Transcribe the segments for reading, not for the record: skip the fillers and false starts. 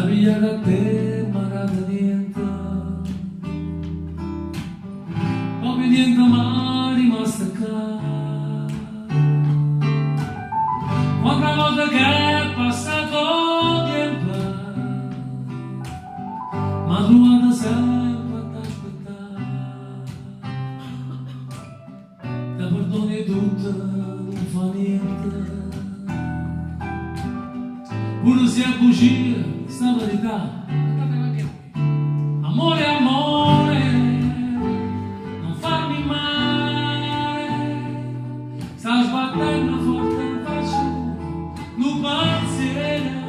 pigliata a te m'ha dato niente. Proprio niente m'è rimasto ccà. Quanta vote che è passato 'o tiempo, m'ha truvato sempe a t'aspettà. Te perdono 'e tutto, nun fa niente. Pure si è bugia, 'sta verità. Amore, amore, non farmi male. Sta sbattendo forte in faccia nu pensiero.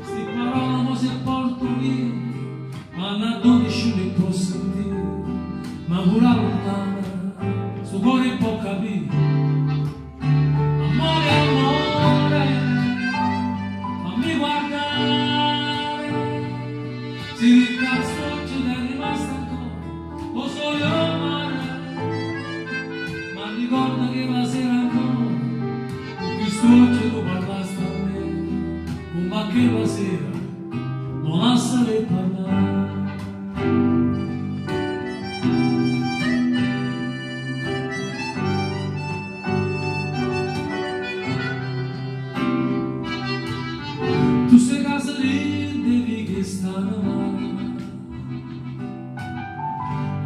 Sti parole mo se porto via, ma addò nisciuno 'e può sentire. Ma pure 'a luntano, sto core può capire. Amore, amore, fammi guardare. Si ricasto è rimasto ancora, 'o sole 'o mare. Ma ricorda che la sera ancora, con quest'occhio tu parlasti a me, come a chella sera, non lasciare parlare. Tu sei casa devi che stanno là.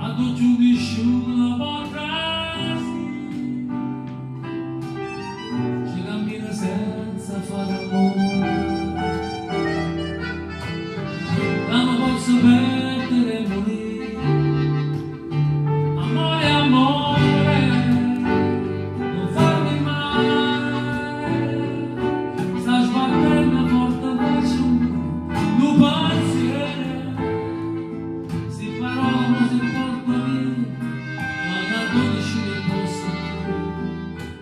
Addò cchiù nisciuno po' trasì. Ci cammina senza fare amore. Non mi posso perdere e morire. Amore, amore, non farmi male. Sta sbattendo forte faccia nu pensiero. Si parola non si porta via, ma da 12 ne posso più.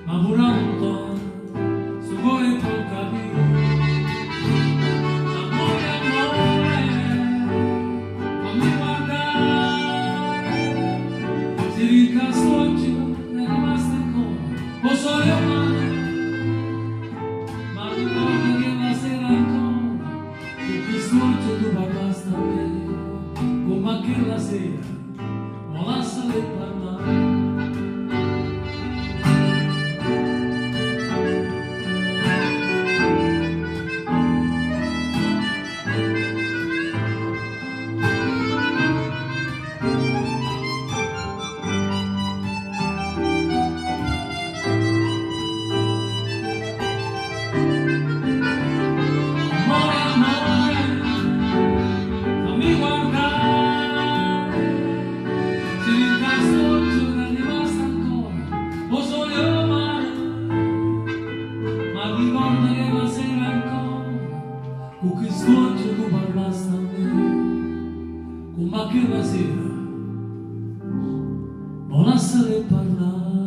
Ma pure lontano, sto cuore può capire. Amore, amore, fammi guardare. Se ricasto oggi è rimasto ancora, 'o sole 'o mare. Ma ricorda che la sera ancora, con quest'occhio tu parlasti a me, come a chella sera, mo lasciale parlare. Amore, amore, fammi guardare. Se ricasto è rimasto ancora, 'o sole 'o mare. Ma ricorda che la sera ancora, con quest'occhio tu parlasti a me, come a chella sera, mo lasciale parlare.